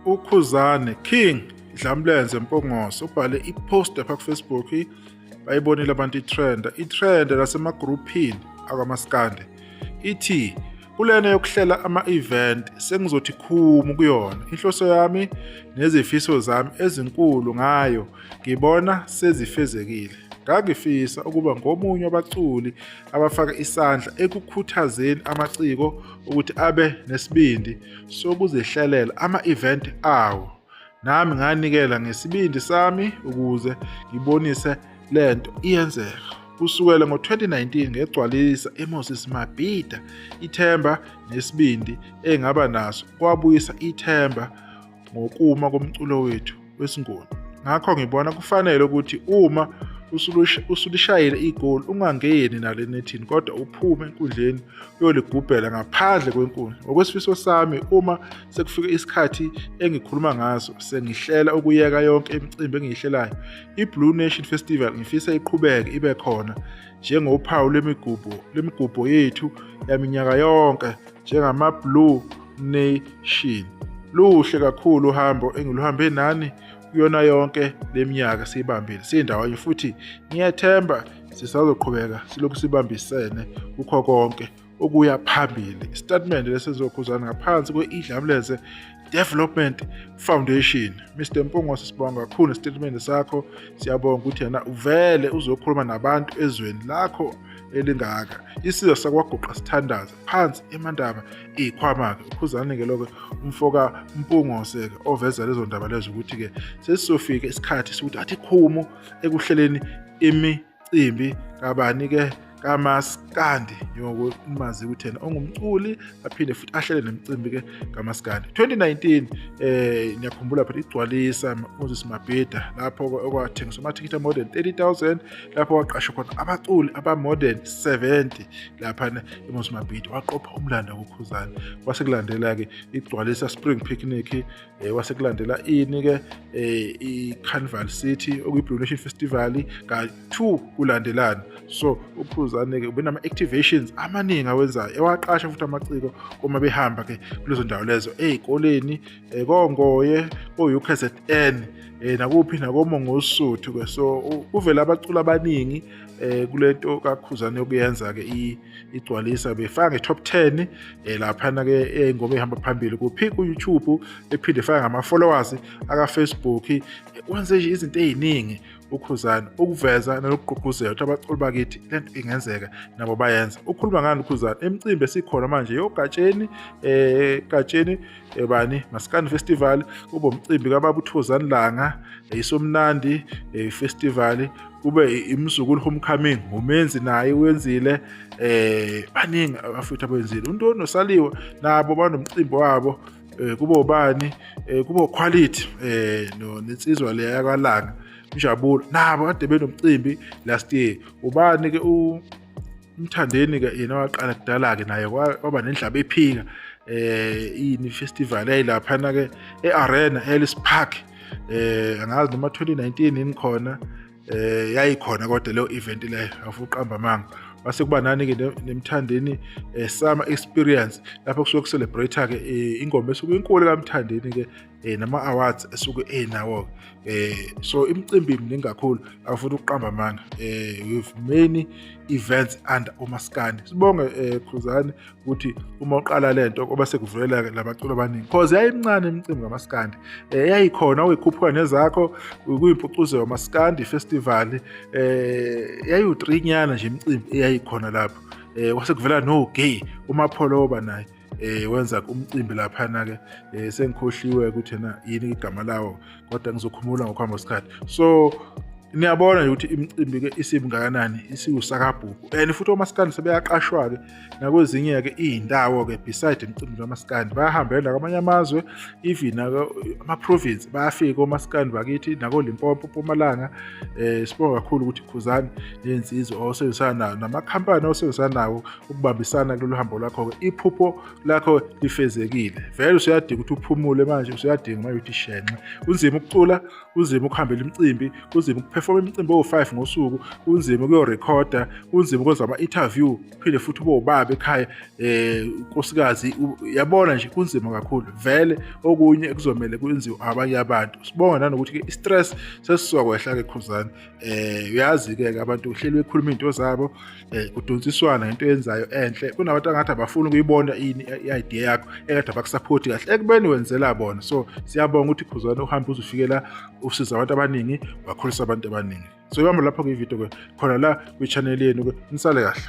UKhuzani King Dlamlenze Mpungose ubhale i-post lapha ku-Facebook, bayibonile abantu i-trend, i-trend lasemagruphini akwaMaskandi ithi kulena yokuhlela ama-event sengizothi khumu kuyona. Inhloso yami nezifiso zami ezinkulu ngayo ngibona sezifezekile. Ngangifisa ukuba ngomunye wabaculi abafaka isandla ekukhuthazeni amaciko ukuthi abe nesibindi sokuzihlelela ama-event awo. Nami nganikela ngesibindi sami ukuze ngibonise lento iyenzeka. Kusukela ngo-2019 ngegcwalisa eMoses Mabhida, ithemba nesibindi engaba naso kwabuyisa ithemba ngokuma komculo wethu wesiNguni. Ngakho ngibona kufanele ukuthi uma usulishayile igoli ungangeni nalo enethini kodwa uphume enkundleni uyoligubhela ngaphandle kwenkundla. Ngokwesifiso sami uma sekufike isikhathi engikhuluma ngaso sengihlela ukuyeka yonke imicimbi engiyihlelayo. I-Blue Nation Festival ngifisa iqhubeke ibe khona njengophawu lwemigubho yethu yaminyaka yonke njengama-Blue Nation. Luhle kakhulu uhambo engiluhambe nani kuyona yonke leminyaka siyibambile siyindawonye futhi ngiyethemba sisazoqhubeka silokhu sibambisene kukho konke okuya phambili. Isitatimende lesenziwa ngaphansi kwe-Idlamlenze Development Foundation. Mr Mpungose, sibonga kakhulu nesitatimende sakho. Siyabonga ukuthi yena uvele uzokhuluma nabantu ezweni lakho elingaka. Isizwe sakwaGuqa sithandaza phansi eMandaba ikhwama-ke. Ukhuzani-ke lokho umfoka Mpungose-ke oveza lezo ndaba lezo ukuthi-ke sesizofika isikhathi sokuthi athi khumu ekuhleleni imicimbi kabani-ke kaMaskandi, njengoba umazi ukuthi yena ongumculi aphinde futhi ahlele nemicimbi ke kaMaskandi. 2019 niyakhumbula phela igcwalisa Moses Mabhida lapho okwathengiswa amathikithi more than 30,000, lapho waqashwa khona abaculi aba more than 70 lapha eMoses Mabhida, waqopha umlando kuKhuzani. Kwase kulandela ke igcwalisa Spring Picnic, kwase kulandela ini ke i-Carnival City okuyi-Blue Nation Festival ka-2 kulandelana. So uKhuzani-ke ubenama-activations amaningi awenzayo, ewaqasha futhi amaciko uma behamba ke kulezo ndawo lezo, ey'koleni, koNgoye, ko-UKZN, nakuphi nakoMongosuthu ke. So kuvele abaculi abaningi kulento kaKhuzani yokuyenza ke igcwalisa, befaka nge-top 10 laphana ke ey'ngoma ey'hamba phambili kuphi ku-YouTube, ephinde efaka ngama-followers aka-Facebook. Wenze nje izinto ey'ningi uKhuzani ukuveza nokugqugquzela ukuthi abaculi bakithi lento ingenzeka nabo bayenza. Ukhuluma ngani uKhuzani? Imicimbi esikhona manje yoGatsheni, Gatsheni bani Maskandi Festival, kube umcimbi kababa uThozani Langa, isomnandi festival, kube imzukulu homecoming ngumenzi naye wenzile, baningi abafuthi abenzile. Untoni nosaliwe nabo banomcimbi wabo, kube ubani, kube quality no nensizwa le yakwaLanga Njabulo nabo kade benomcimbi last year. Ubani ke uMthandeni ke yena waqala kudala ke naye kwaba nendlaba ephika ini festival eyayilaphana ke e-Arena Ellis Park, angazi noma 2019 yini khona yayikhona, kodwa leyo event leyo afuqamba amanga. Base kuba nani ke neMthandeni Summer Experience lapho kusuke ku-celebrate ke ingoma esuke inkulu kaMthandeni ke, nama awards esuke enawo. So imicimbi miningi kakhulu, afuna ukuqamba amanga, with many events under uMaskandi. Sibonge Khuzani ukuthi uma uqala lento oba sekuvulela labaculi abaningi, cause yayimncane imicimbi kaMaskandi yayikhona, uyikhuphuka nezakho kuyimpucuzo yoMaskandi Festival, yayiwu3 nyana nje imicimbi eyayikhona lapho. Kwase kuvela no gay uMapholoba naye wenza umcimbi laphana ke, sengikhohliwe ukuthi yena yini igama lawo, kodwa ngizokhumula ngokuhamba kwesikhathi. So niyabona nje ukuthi imicimbi ke isibungakanani, isiwusakabhubhu, and futhi omaskandi sebeyaqashwa ke nakwezinye ke iy'ndawo ke beside imicimbi kamaskandi, bayahambela kwamanye amazwe, even ama-province bayafika omaskandi bakithi nako-Limpopo, Mpumalanga. Sibonga kakhulu ukuthi Khuzani ney'nsizwa osebenzisana nawo namakhampani osebenzisana nawo ukubambisana kulolu hambo lwakho-ke, iphupho lakho lifezekile. Vele usuyadinga ukuthi uphumule manje, usuyadinga manje ukuthi shenxe. Kunzima ukucula, kunzima ukuhambela imicimbi, kunzima ukuperforma. Ukuperforma imicimbi owu-5 ngosuku kunzima, ukuyorekhoda kunzima, ukwenza ama-interview, phinde futhi ube ubaba ekhaya, unkosikazi, yabona nje kunzima kakhulu vele. Okunye kuzomele kwenziwe abanye abantu. Sibonga nanokuthi-ke i-stress sesisuka kwehla-ke Khuzani. Uyazi-ke abantu uhleli bekhuluma iy'nto zabo, kudonsiswana ngento yenzayo enhle. Kunabantu angathi abafuni ukuyibona ini i-idea yakho, ekade abakusaphothi kahle ekubeni wenzela bona. So siyabonga ukuthi Khuzani uhambe uzufikela usiza abantu abaningi, wakhulisa abantu abaningi. So ibamba lapho-ke ividiyo-ke khona la kwi-channel yenu-ke. Nisale kahle.